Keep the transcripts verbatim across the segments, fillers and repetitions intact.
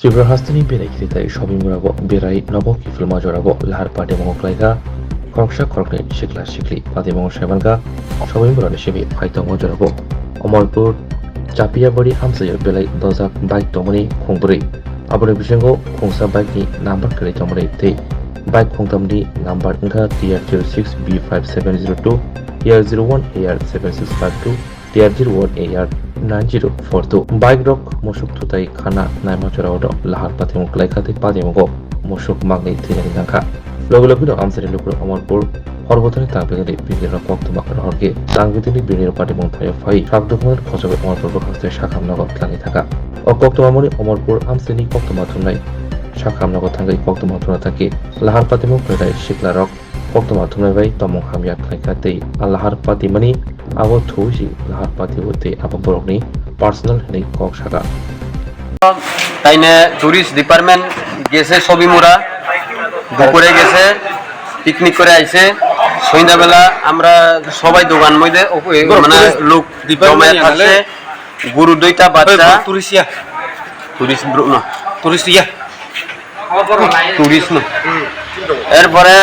Tripura hasteni berai khiritai Sobimura bo berai nogo kiphilma jorabo lahar patimungo klaikha khoroksa khoroknwi sikla sikli patimungo saimankha Sobimura ni simi phaitongo jorabo Omorpur Chapiyabari amchaio belai dojak bike tongmani khungbrwi. Aboni bisingo khungsa bike ni number kwrwi tongmani tei bike khungtamni number wngkha T R zero six B five seven zero two, T R zero one A R seven six five two, T R zero one A R nine zero four two. Bike rok musuk thutai khana naima jorao do lahar patimung kwlaikha tei patimungo musuk mangni thwinani nangkha. Logi logi no amchaini lukurok Omorpur Horbothani tangpigani bini rok koktwma rohorkhe tangpigani bini rok patimung thaio phai sak dukhuman khosogwi Omorpur bwkhak tei sakhamnogo tlangwi thangkha. O koktwma mani Omorpur amchaini koktwma thumnai sakhamnogo thangwi koktwma thumna thangkhe lahar patimung kwlainai sikla rok koktwma thumnai bai tongmung hamya khlaikha tei a lahar patimani abo thuwi si lahar patio tei abo borokni personal hinwi kok sakha. তাইনে tourist department গেছে ছবিমুরা, দুপুরে গেছে, পিকনিক করে আইছে। সন্ধ্যাবেলা আমরা সবাই দোকান মধ্যে ওকে, মানে, লোক জমায়েত থাকছে। গরু দুইটা, বাচ্চা। টুরিস্ট ইয়া। টুরিস্ট ব্রো না। টুরিস্ট ইয়া। টুরিস্ট না। এরপরে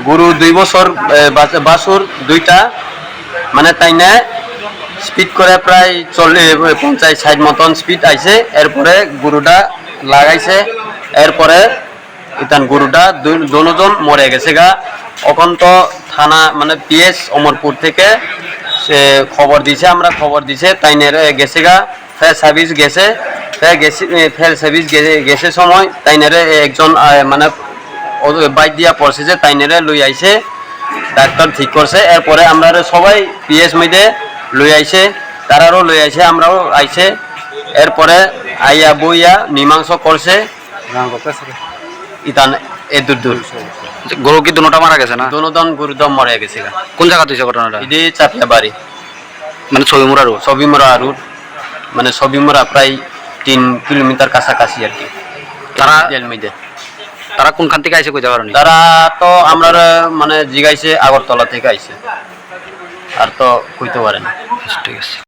গরু দুই বছর, এ, বাছ-, বাছুর দুইটা, মানে, তাইনে স্পিড করে প্রায় চল্লিশ, পঞ্চাশ, ষাট মতন স্পিড আইছে। এরপরে গরুটা লাগাইছে, এরপরে ইতান গরুটা দুই-, দোনোজন মরে গেছে গা। এখন তো থানা, মানে, পিএস অমরপুর থেকে সে খবর দিছে, আমরা খবর দিছে, তাইনে গেছে গা। ফায়ার সার্ভিস গেছে, ফায়ার গেছে, এ, ফায়ার সার্ভিস গেছে, গেছে সময় তাইনারে একজন, আ, মানে, ও, বাইক দিয়া পড়ছে যে তাইনারে লই আইছে, ডাক্তার ঠিক করছে। এরপরে আমরা সবাই পিএস মধ্যে লই আইছে, তারারও লই আইছে, আমরাও আইছে। এরপরে আইয়া বইয়া মীমাংসা করছে। ইতান এ দূর দূর। গরু কি দুনোটা মারা গেছে না? দুনোদন গরু দম মরে গেছে গা। কোন জায়গা হইছে ঘটনাটা? এটি চাপিয়া বাড়ি। মানে ছবিমুরা রোড? ছবিমুরা রোড, মানে ছবিমুরা প্রায় তিন কিলোমিটার কাছাকাছি আর কি। তারা জেল মধ্যে। তারা কোনখান থেকে আইছে কইতে পারোনি? তারা তো আমরা মানে জিগাইছে আগরতলা থেকে আইছে, আর তো কইতে পারে না। আচ্ছা, ঠিক আছে।